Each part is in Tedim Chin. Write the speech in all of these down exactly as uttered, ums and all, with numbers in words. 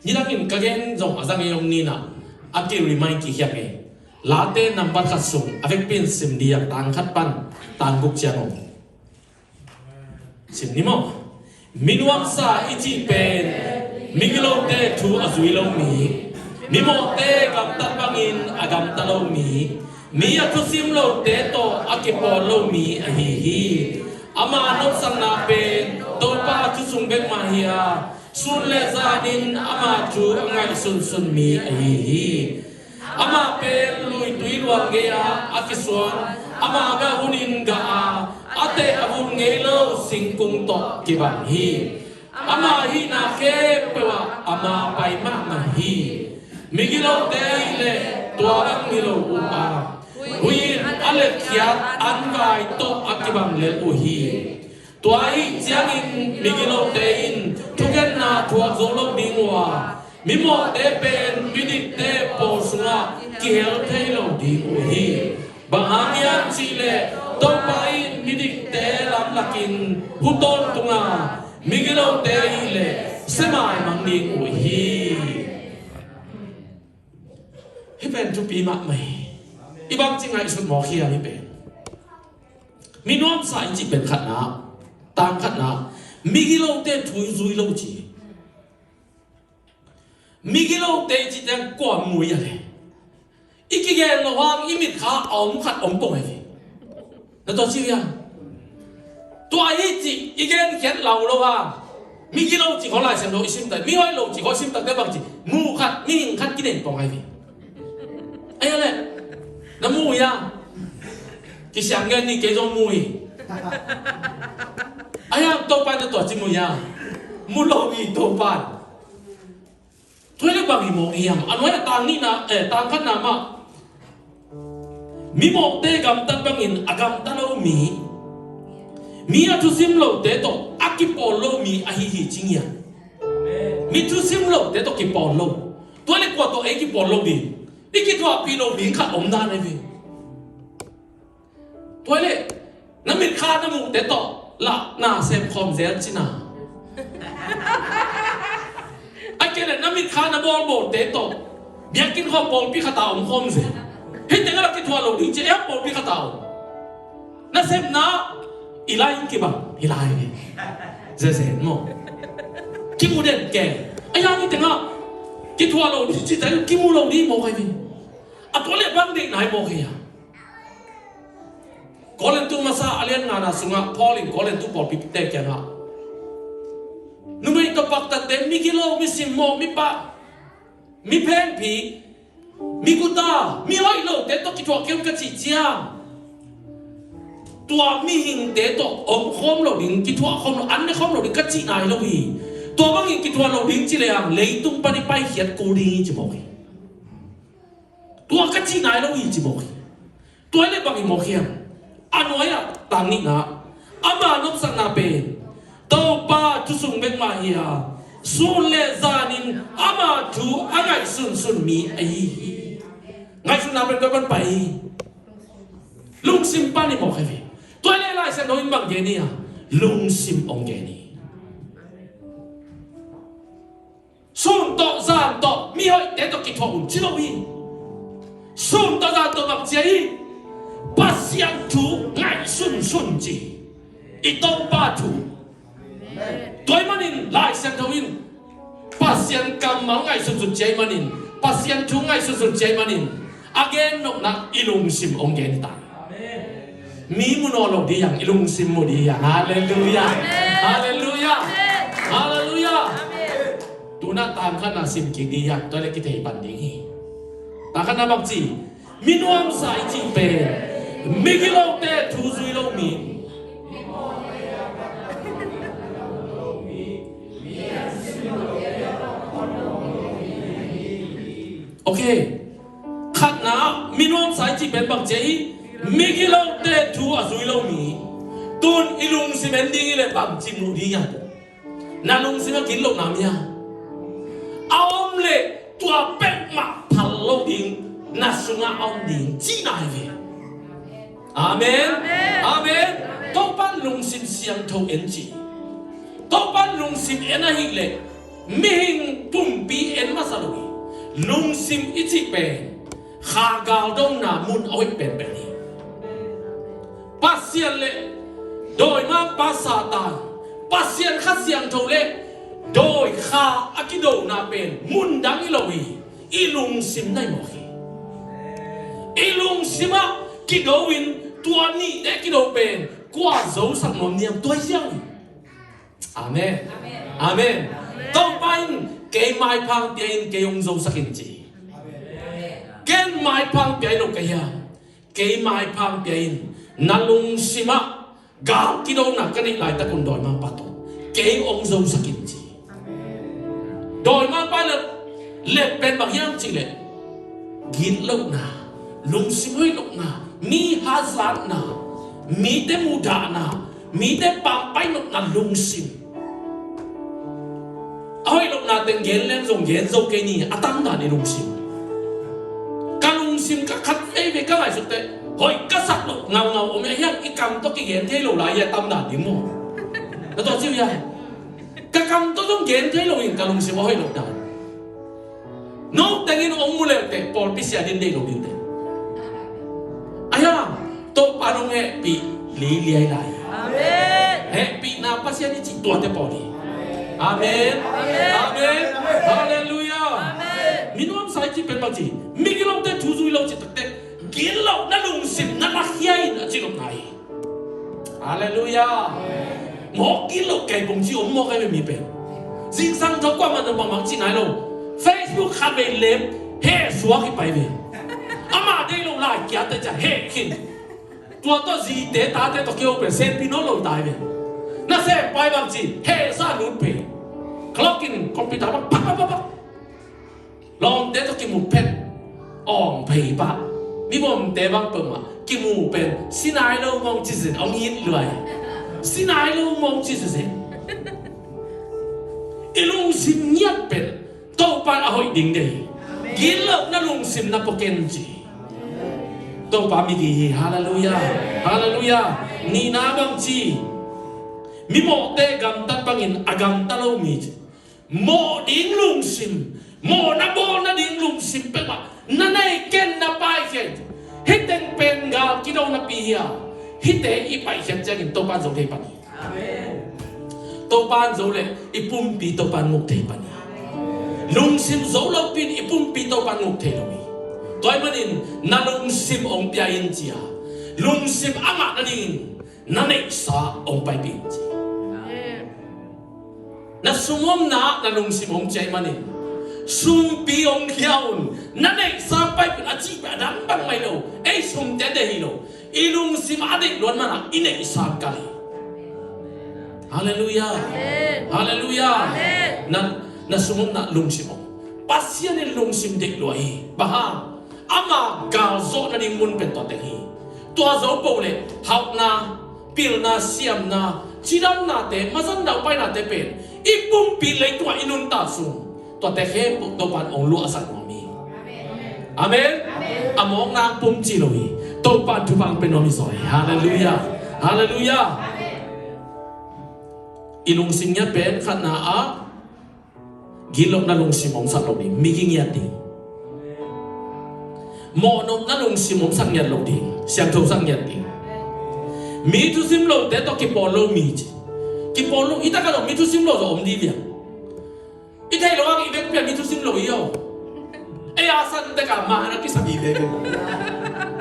Nidangin ka gen zong a za ngei om ni na, a ki-remind kik hiang ei. Late nambat khat sung a vekpi in sim ding a, tang khat pan tang guk ciang om. Sim ni maw. Minuamsa i cih pen migilote thu a zui lo mi, mimawhte gamtat bangin a gamta lo mi, mi a thusim lote tawh a kipawl lo mi ahi hi. Ama nopsakna pen Topa thu sung bek mah hi a, sun le zanin ama thu a ngaihsunsun mi ahi hi. Amah pen luitui luang gei-ah a kisuan, ama gah hunin gah a, a teh a vul ngei lo singkung tawh kibang hi. Ama hihna khempeuh ah ama pai mahmah hi. Migilote ahih leh tua bang hi lo uh a, huih in a letkhiat anvai tawh a kibang lel uh hi. Tua ahih ciangin migilote in thugenna thuak zo lo ding uh a, mimawhte pen midikte pawl sungah kihel thei lo ding uh hi. Bang hang hiam cih leh Topa in midikte lamlak in hu tawntung a, migilote ahih leh semai mang ding uh hi. Hih pen thupi mahmah hi. I bangci ngaihsut mawk hiam hih pen? Minuamsa i cih pen khatna, tang khatna, migilote thu i zui lo ci. Migilote i cih teng kua mu hia le? I kigen lo hang i mitkha a om khat om pong hi. Na tawh ci uh hiam? Tua hi ci i gen khiat lo lo a, migilo ci khawng Lai Siangtho i sim tak, mihoih lo ci khawng i sim tak te bang ci, mu khat, mihing khat kinen pong hi. Ahi a leh na mu uh hiam? Kisiang gen ni, kei zong mu hi. Ahi a, Topa na tua ci mu hiam? Mu lo hi Topa. Tua hi leh bang hi mawk hiam? A nuai a tang nihna, eh, tang khatna mah. Mimawhte gamtat bangin a gamta lo mi, mi a thusim lote tawh a kipawl lo mi ahi hi ci ngiat. Mi thusim lote tawh kipawl lo. Tua hi leh kua tawh ei kipawl lo ding? I kithuahpih lo ding khat om dan ahi ve. Tua hi leh na mitkha na muhte tawh lah na sem khawm zel cihna. A kei leh na mitkha na bawlbawlte tawh biakinn khawm pawlpi khat a om khawm zel. Hih teng a lah kithuah lo ding ci, ei pawlpi khat a om. Na sepna i lai in kibang hi lai ve. Zezen maw? Kimu den kei. A yang hih teng a kithuah lo ding ci ta, kimu lo ding mawk hi ve. A tua leh bang deihna hi mawk hi a. Korintu masa a lian ngana sungah Paul in Korintu pawlpite kiangah, numei tawh paktatte, migilo, misimmawh, mipah, miphenphi, miguta, mihoih lote tawh kithuah kei un ka cih ciang, tua mihingte tawh om khawm lo ding, kithuah khawm lo, an ne khawm lo ding ka cihna hi lo hi. Tua bangin kithuah lo ding ci lehang leitung pan i paikhiat kul ding hi ci mawk hi. Tua ka cihna hi lo hi ci mawk hi. Tua hi leh bang hi mawk hiam? A nuai-ah tang nihna, ama nopsakna pen Topa thu sung bek mah hi a, sun le zanin ama thu a ngaihsunsun mi ahi hi. Ngaihsutna pen koi pan pai hi? Lungsim pan hi mawk hi ve. Tua hi leh Lai Siangtho in bang gen hi a? Lungsim hong gen hi. Sun tawh zan tawh mihoihte tawh kithuah un ci lo hi. Sun tawh zan tawh bang ci a hi? Pasian thu ngaihsunsun ci. I Topa thu. Tua ahih manin Lai Siangtho in Pasian kammal ngaihsunsun ci ahih manin, Pasian thu ngaihsunsun ci ahih manin, a gen nopna i lungsim hong gen hi ta. Mi mu nawn lo ding hi hang, i lungsim mu ding hi hang. Halleluiah. Halleluiah. Halleluiah. Tu-in ah tang khatna sim kik ding hi hang, tua leh kithei pan ding hi. Tang khatna bang ci? Mi nuamsa i cih pen migilote thu zui lo mi. Ok. Khatna, mi nuamsa i cih pen bang ci a hi? Migilote thu a zui lo mi. Tu-in i lungsim en ding hi leh bang ci mu ding hiam? Na lungsim a gilo na mi a, a om leh tua peuhmah phal lo ding, na sungah a om ding cihna hi ve. Amen. Amen. Topa'n lungsim siangtho en ci. Topa'n lungsim en ahih leh Mihing pumpi en masa lo hi. Lungsim i cih pen kha galdona mun a hoih penpen hi. Pasian le dawimangpa Satan, Pasian Kha Siangtho le dawi kha a kidona pen mun dang hi lo hi. I lungsim na hi mawk hi. I lungsim ah kido in tua nihte kido pen kua zosak nuam hiam, tua hi ziau hi. Amen. Amen. Topa in kei maipha hong pia in, kei hong zosak in ci. Ken maipha hong pia hi lo ka hiam? Kei maipha hong pia in, na lungsim ah gal kidona ka neih laitak un dawimangpa tawh kei hong zosak in ci. Dawimangpa in a let pen bang hiam cih leh gitlohna, lungsim hoih lohna, mi hazatna, mite muhdahna, mite pampai nopna lungsim. A hoih lohna teng gen leng zong gen zo kei ni, a tamdan i lungsim. Ka lungsim ka khat veivei ka ngaihsut teh hoih ka sak loh ngaungau om hi a, hiang i kam tawh kigen thei lo lai hi a, tamdan ding maw? Na tawh ci uh hi a. Ka kam tawh zong gen thei lo in ka lungsim a hoih loh dan. No tengin hong mu leu teh pawlpi sia din deih lo ding teh. Ahi a, Topa nong hehpih leiliai lai. Amen. Hehpihna Pasian i cih tuate pawl hi. Amen. Amen. Amen. Halleluiah. Amen. Mi nuamsa i cih pen bang ci, mi gitlohte thu zui lo cih takteh gitlohna lungsim na lakhia in a ci nopna hi. Halleluiah. Mawk gilo kei pong ci om mawk ai ve mi pen. Zingsang tho kuamah nong bangmang ci nai lo. Facebook khat vei lem heh suak hi pai ve. Amah deih lo lai kiate cia heh khin. Tua tawh zite tate tawh kio pen senpi nawn lo tai ve. Na sem pai bang ci heh sa lut pe. Clock in computer bang pak pak pak pak. Lawmte tawh kimu phet awng phei pah. Mi bawmte bang peuhmah kimu pen sinai lo mawng ci zin, hong it luai. Sinai lo mawng ci zin. I lungsim ngiat pen Topa in a hoih ding deih hi. Gitlohna lungsim na pua ken ci. Topa migi hi. Halleluiah. Halleluiah. Nihna bang ci, mimawhte gamtat bangin a gamta lo mi ci. Mawh ding lungsim, mawhna bawl nading lungsim peuhmah na nei ken, na paikhiat. Hih teng pen gal kido napi hi a, hihte i paikhiat ciangin Topa in zo thei pan hi. Amen. Topa in zo leh i pumpi Topa in nguk thei pan hi. Lungsim zo lopi in i pumpi Topa in nguk thei lo hi. Tua ahih manin na lungsim hong pia in ci a, lungsim a ngah nadingin na neihsa hong paipih in ci. Amen. Na sum omna ah na lungsim hong ciah ahih manin sumpi hong khia un, na neihsa paipih un a cih pen a dang bangmah hi lo. Ei sumte deih hi lo. I lungsim a deih luat manin i neihsa kal hi. Halleluiah. Amen. Halleluiah. Amen. Na, na sum omna lungsim om. Pasian in lungsim deih lua hi. Bang hang? Ama galzawh nading mun pen tua teng hi. Tua zo peuh leh hauhna, pilna, siamna, cidamnate, mazan daupainate pen i pumpi leitung ah i nuntak sung tuate khempeuh Topa in hong luahsak nuam hi. Amen. A mawkna pum ci lo hi. Topa in thupha hong pia nuam hi zaw hi. Halleluiah. Halleluiah. I lungsim ngiat pen khatna ah gitlohna lungsim hong sak lo ding, migi ngiat ding. Mawhnopna lungsim hong sak ngiat lo ding, siangtho sak ngiat ding. Mi thusim lote tawh kipawl lo mi ci. Kipawl lo, i tak a lo mi thusim lo zaw om dih liang. I theih loh hang i bek pia mi thusim lo hi aw. Ei a san tek a ma na kisam i bek.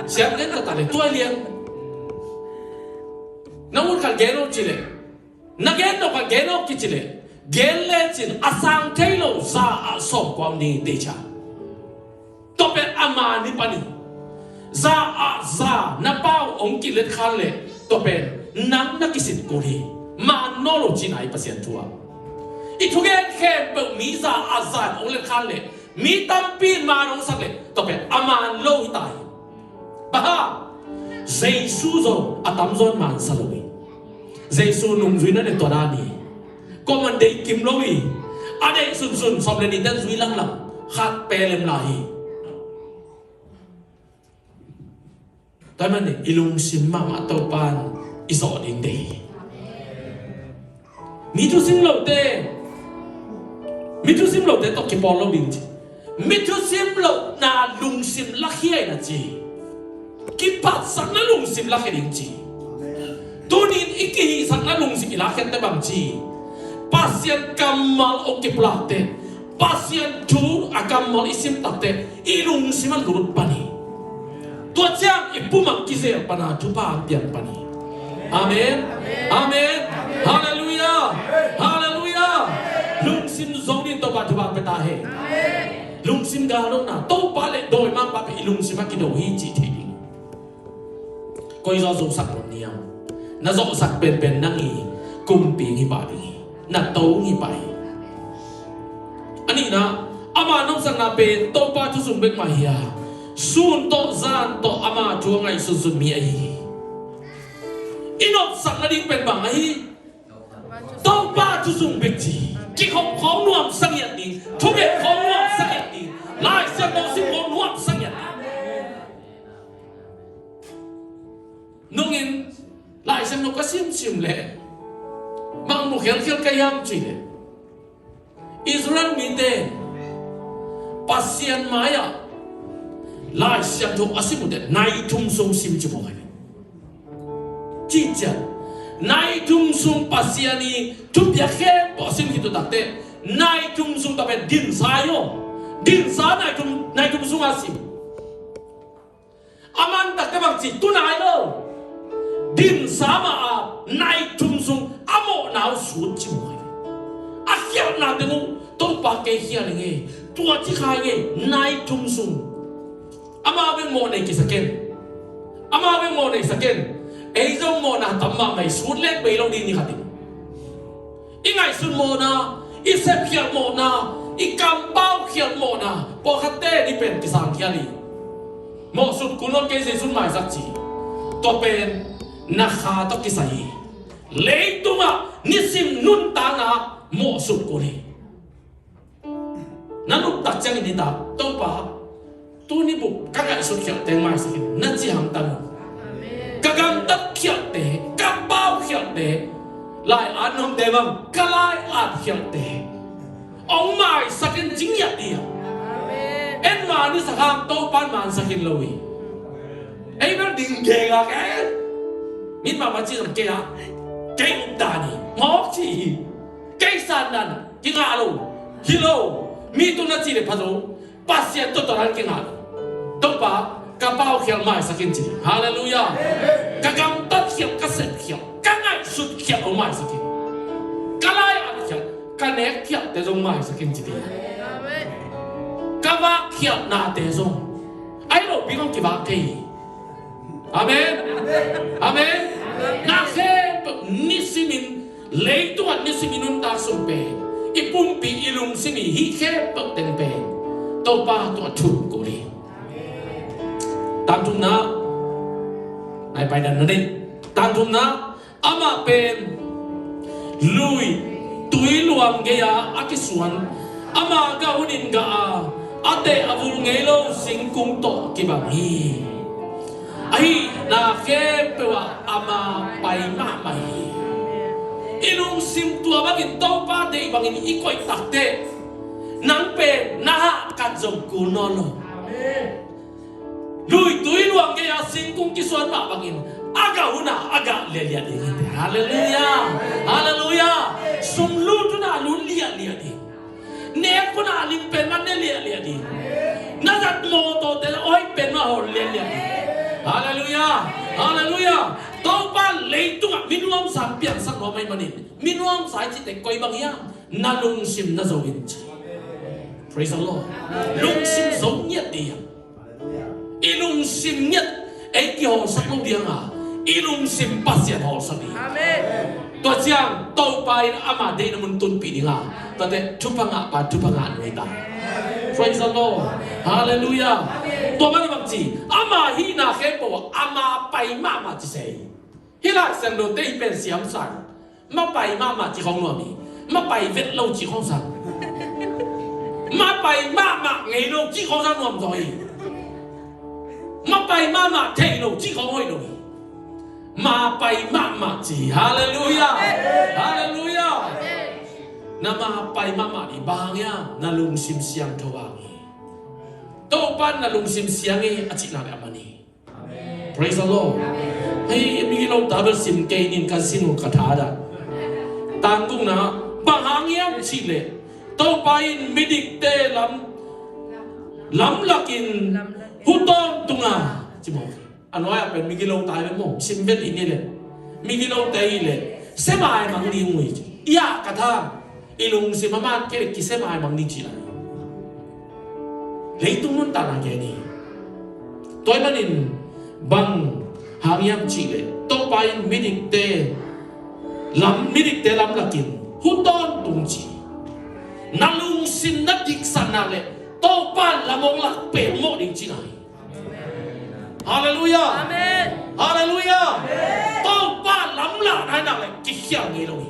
Siam gen ta ta le tua liang. Na ut khat gen aw ci le. Na gen nop a gen awk kici leh, gen lecin a sang thei lo za ah sawmkua om ding hi teicia. Tua pen a mani panin za ah za na pau hong kilet khan leh tua pen nang na kisit kul hi. Man nawn lo cihna hi Pasian thu ah. I thugen khempeuh mi za ah za in hong let khan leh mi tampi in man hong sak leh tua pen a man lo hi ta hi. Bang hang? Jesu zong a tamzaw in man sa lo hi. Jesu nungzui na le tua dan hi. Kuaman deih kim lo hi. A deih sunsun sawm le nihte in zui langlang khat pe lem lai hi. Tua ahih manin i lungsim mahmah Topa in i zawh ding deih hi. Mi thusim lote Mi thusim lote tawh kipawl lo ding ci. Mi thusim lohna lungsim lakhia in a ci. Kiphatsakna lungsim lakhia ding ci. Tunin i kihihsakna lungsim i lakhiatte bang ci. Pasian kammal hong kipulakte, Pasian thu a kammal i simtakte i lungsim a lut pan hi. Tua ciang i pum a kizel pan a thupha a piang pan hi. Amen. Amen. Halleluiah. Halleluiah. Lungsim zo ding, Topa thupha pia ta hen. Lungsim gallohna, Topa le dawimangpa pen i lungsim a kido hi cih thei ding. Koi zaw zosak lo niam? Na zawhsak penpen nang i kumpi hi pah ding hi. Na to hi pah hi. A nihna, ama nopsakna pen Topa thu sung bek mah hi a, sun tawh zan tawh ama thu a ngaihsunsun mi ahi hi. I nopsak nading pen bang ahi? Topa thu sung bek ci. Kikhop khawng nuamsa ngiat ding, thunget khawng nuamsa ngiat ding, Lai Siangtho sim khawng nuamsa ngiat ding. Nungin Lai Siangtho ka simsim leh bang mu khialkhial ka hiam cih leh, Israel mite Pasian mai-ah Lai Siangtho a sim uh teh nai thum sung sim ci mawk hi. Cih ciang nai thum sung Pasian i thupiak khempeuh a sim khit uh tak teh nai thum sung tak pen dinsa hi aw. Dinsa nai thum, nai thum sung a sim. A man takte bang ci, tu nai lo. Dinsa mah a nai thum sung a mawhna uh sut ci mawk hi. A khialhna teng uh Topa kei khial hi ngei. Tua ci kha hi ngei, nai thum sung. Amau bek mawh nei kisa ken. Amau bek mawh nei sa ken. Ei zong mawhna tam mahmah hi, sut lek bei lo ding ni khat in. I ngaihsut mawhna, i sepkhialh mawhna, i kampaukhialh mawhna, pawlkhatte ni pen kisangkhial hi. Mawhsut kul nawn kei, Jesu'n maisak ci. Tua pen na kha tawh kisai hi. Leitungah nisim nuntakna mawhsut kul hi. Na nuntak ciangin hi ta, Topa, tuni buk ka ngaihsut khialhte maisak in, na ci hamtang uh. Ka gamtat khialhte, ka pau khialhte, lai-at nuamte bang, ka lai-at khialhte hong maisak in ci ngiat hi a. En man i sak hang Topa'n mansak in lo hi. Ei bel ding geng a, kei mit mahmah ci zong kei a, kei up dan hi, mawk ci hi. Kei san dan kingah lo, hi lo. Mi tung na ci le pha zo. Pasian tawh tawh dan kingah lo. Topa, ka pau khialh maisak in ci. Halleluiah. Ka gamtat khialh, ka sep khialh, ka ngaihsut khialh hong maisak in. Ka lai-at khialh, ka nek khialhte zong maisak in ci. Ka vak khialhnate zong, ahi lo pi kong kivak kei hi. Amen. Amen. Na khempeuh nisimin, leitungah nisimin nuntak sung pen i pumpi, i lungsim, i hih khempeuh teng pen Topa tungah thum kul hi. Tangthumna, nai paidan na nei. Tangthumna, amah pen lui tui luang gei-a a kisuan, ama gah hunin gah a, a teh a vul ngei lo singkung tawh kibang hi. Ahihna khempeuh ah ama pai mahmah hi. I lungsim tua bangin Topa deih bangin i koih takteh nang pen na hahkat zong kul nawn lo. Lui tui luang gei-a singkung kisuan mah bangin a gah hun ah a gah liahliah ding hi. Halleluiah. Halleluiah. Sum lut hun ah lut liahliah ding. Nek hun ah lim pen mah ne liahliah ding. Na zat mawtawte a hoih pen mah hawl liahliah ding. Halleluiah. Halleluiah. Topa leitungah mi nuamsa piangsak nuam ahih manin, mi nuamsa i cihte koi bang hiam? Na lungsim na zo in ci. Praise the Lord. Lungsim zo ngiat ding. I lungsim ngiat ei kihawlsak lo ding a, i lungsim Pasian hawlsak ding. Amen. Tua ciang Topa in ama deihna mun tunpih ding a, tuate thupha ngahpa, thupha ngah nu hi ta. Praise the Lord. Halleluiah. Tua mana bang ci, ama hihna khempeuh ah ama pai mahmah ci se hi. Hih Lai Siangthote i pen siamsa in, mapai mahmah cih khawng nuam hi. Mapai vet lo cih khawng sang. Mapai mahmah ngei lo cih khawng sang nuam zaw hi. Mapai mahmah thei lo cih khawng hoih lo hi. Mapai mahmah ci hi. Halleluiah. Halleluiah. Na ma pai mahmah dih, bang hang hiam? Na lungsim siangtho hang hi. Topa in na lungsim siang hi a cihna le a man hi. Praise the Lord. Hei, migilo ta bel sim kei ning, ka sin uh ka thadah. Tang gukna, bang hang hiam cih leh Topa in midikte lam, lamlakin hu tawntung a, ci maw. A nuai ah pen migilo ta hi ve maw, sim vet i ni leh. Migilote hi leh, sia maimang ding uh hi ci. Ia ka tha, i lungsim a man kei leh kisia maimang ding ci lai. Leitung nuntakna gen hi. Tua ahih manin bang hang hiam cih leh, Topa in midikte lam, midikte lamlakin hu tawntung ci. Na lungsim na diksakna leh Topa in lam hong lak peuhmawh ding ci lai. Halleluiah. Amen. Halleluiah. Amen. Topa lamlahna hi nak leh kikhial ngei lo hi.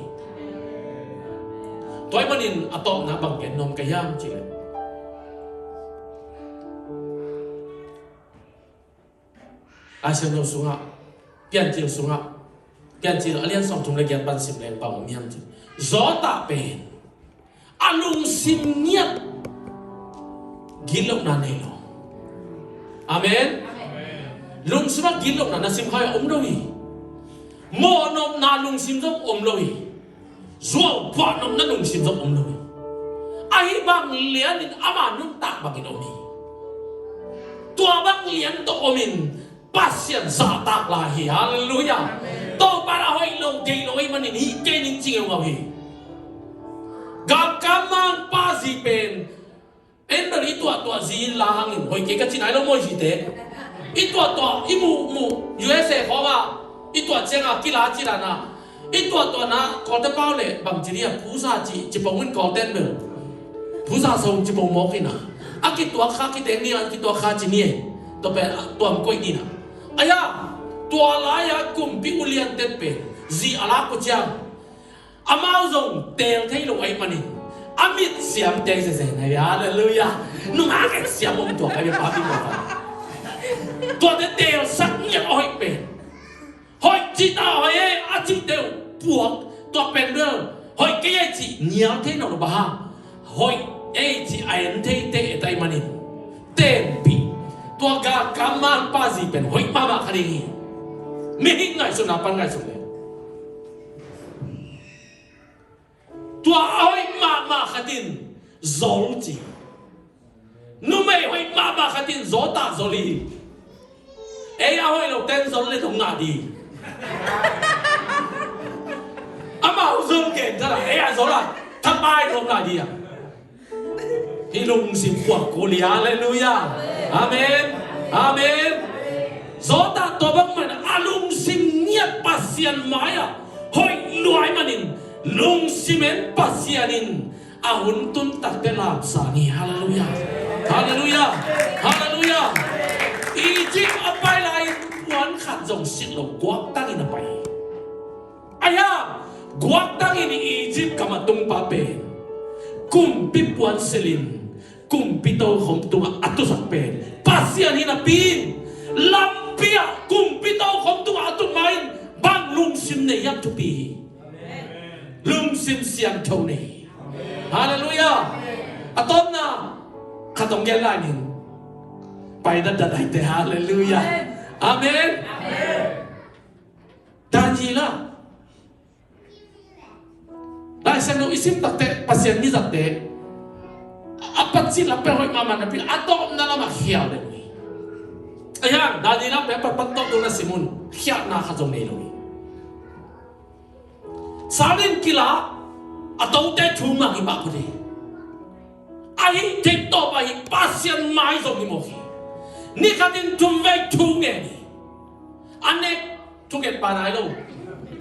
Tua ahih manin a tawpna bang gen nuam ka hiam cih leh, Lai Siangtho sungah, Piancil sungah, Piancil a lian sawmthum le giat pan sim leng bang om hiam cih leh, Zawtah pen a lungsim ngiat gitlohna nei lo. Amen. Lungsim ah gitlohna na sim kha a om lo hi. Mawhnopna lungsim zong om lo hi. Zuau puahnopna lungsim zong om lo hi. Ahi bang lianin ama nuntak bangin om hi. Tua bang lian tawh omin Pasian zahtak lai hi. Halleluiah. Topa in a hoih lo deih lo ahih manin hih kei ning ci ngeungau hi. Galkap mangpa zi pen, en bel i tuahtuah zi in la hangin hoih kei ka ci nai lo maw, i zite. I tuahtuah i muh muh U S A khawngah i tuah ciangah kila ci dan a, i tuahtuahna Kawlte pau le bangci ni a, pusa ci, ci pong in Kawlte in bel pusa sawm ci pong mawk in a, a kituak kha kiteng ni a, a kituak kha ci ni e. Tua pen a tuam koih ni na. Aia, tua lai-a kumpi uliante pen zi a lak uh ciang amau zong teel thei lo ahih manin a mit siam teng sese na hi. Halleluiah. Nungak in siam om tuak ahi ve, papi ko. Tuate teelsak ngiat a hoih pen. Hoih cih ta hoih e a cihte uh puak, tua pen bel hoih kei e cih nial thei nawn lo, bang hang? Hoih e cih a en theite et ahih manin. Tenpih. Tua galkap mangpa zi pen hoih mahmah kha ding hi. Mihing ngaihsutna pan ngaihsut le, tua a hoih mahmah khat in zol ci. Numei hoih mahmah khat in Zawtah zol hi. Ei a hoih lo ten zol le dong ngah di. Amau zol gen ta la, ei a zol a thapai dong ngah di a. Hih lungsim puak kul hi. Halleluiah. Amen. Amen. Zawtah tua bang man a lungsim ngiat Pasian mai-ah hoih lua ahih manin lungsim en Pasian in a hun tun takte lamsang hi. Halleluiah. Halleluiah. Halleluiah. Egypt a pai lai-in puan khat zong sit lo, guaktangin a pai hi. Aia, guaktangin Egypt gam a tungpa pen kumpi puan silhin kumpi tokhom tungah a tusak pen Pasian hi napi in, lampi ah kumpi tokhom tungah a tut ma-in bang lungsim nei hiam thupi hi. Lungsim siangtho nei hi. Halleluiah. A tawpna khat hong gen lai ning. Pai datdat aite. Halleluiah. Amen. Daniel ah, Lai Siangtho i sim takte, Pasian mi zatte a patcin lam peuh hoih mahmah napi a tawpna lamah khial deuh hi. Ahi hang Daniel lam peuh a pat pan tawp dong na sim un, khialhna khat zong nei lo hi. Sal in kila, a tote thu mang hi pah phot hi. Ahi theih tawp ahi Pasian mai zong hi mawk hi. Ni khat in thum vei thu ngen hi. A nek thunget pa nai lo.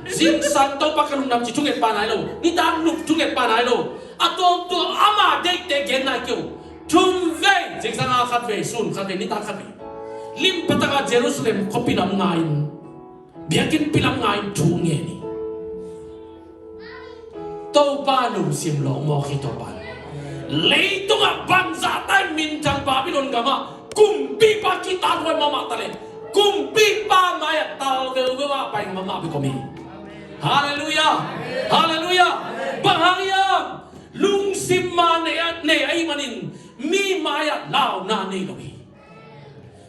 Zingsang Topa ka lungdam ci thunget pa nai lo. Nitak nup thunget pa nai lo. A tuamtuam ama deihte gen nai kei uh. Thum vei, zingsang a khat vei, sun khat vei, nitak khat vei, lim pataka Jerusalem khuapi lam ngai-in, biakinnpi lam ngai-in thu ngen hi. Topa lungsim lawh mawk hi. Topa leitungah bangzah ta in minthang Babylon gamah kumpipa kitathuai mahmah ta leh, kumpipa mai-ah tal veuveu ah pai mahmah bek om hi. Halleluiah. Halleluiah. Bang hang hiam? Lungsim ma nei a, nei ahih manin mi mai-ah launa nei lo hi.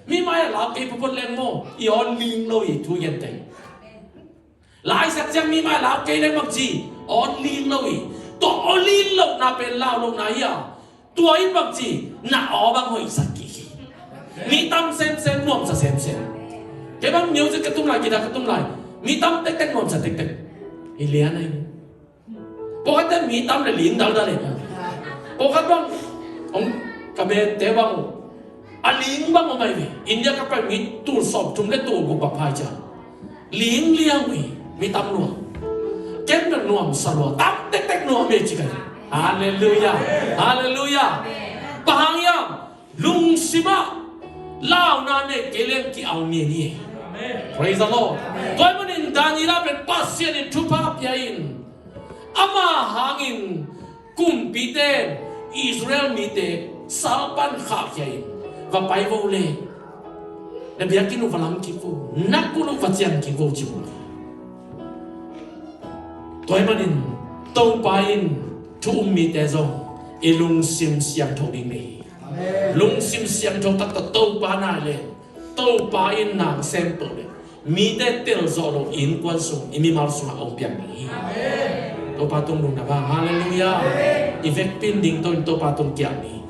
Mi mai-ah lau kei photphot leng maw, i aw ling lo hi, thu gen teng. Laisak ciang mi mai-ah lau kei leng bang ci, aw ling lo hi. Tua aw ling lohna pen lau lohna hi a, tua in bang ci, na aw bang hoihsak kik hi. Mi tam semsem, nuamsa semsem. Kei bang music ka tum lai, guitar ka tum lai, mi tam tektek, nuamsa tektek. Hi lian ahi. Pawlkhatte mi tam le ling daldal e. Pawlkhat bang, hong, ka bente bang, a ling bang om ahi ve. India ka pai mi tul sawmthum le tul guk bang phai ciang, ling liang uh hi. Mi tam lua. Ken bel nuamsa lua. Tam tektek nuam hi ci ka hi. Halleluiah. Halleluiah. Bang hang hiam? Lungsim ah launa nei kei leng ki-au nin hi. Praise the Lord. Tua ahih manin Daniel pen Pasian in thupha pia in, ama hangin kumpite, Israel mite sal pan khahkhia in, va pai vo le, na biakinn uh va lam kik vo, na kun uh va cian kik vo ci uh. Tua ahih manin Topa in thu um mite zong i lungsim siangtho ding nei hi. Lungsim siangtho taktak Topa nai le, Topa in nang sem to le, mite tel zawh lo innkuan sung, i mimal sungah hong piang ding hi. Topa tung lungdam hang. Halleluiah. I vekpi in ding to in Topa tung kiang ni.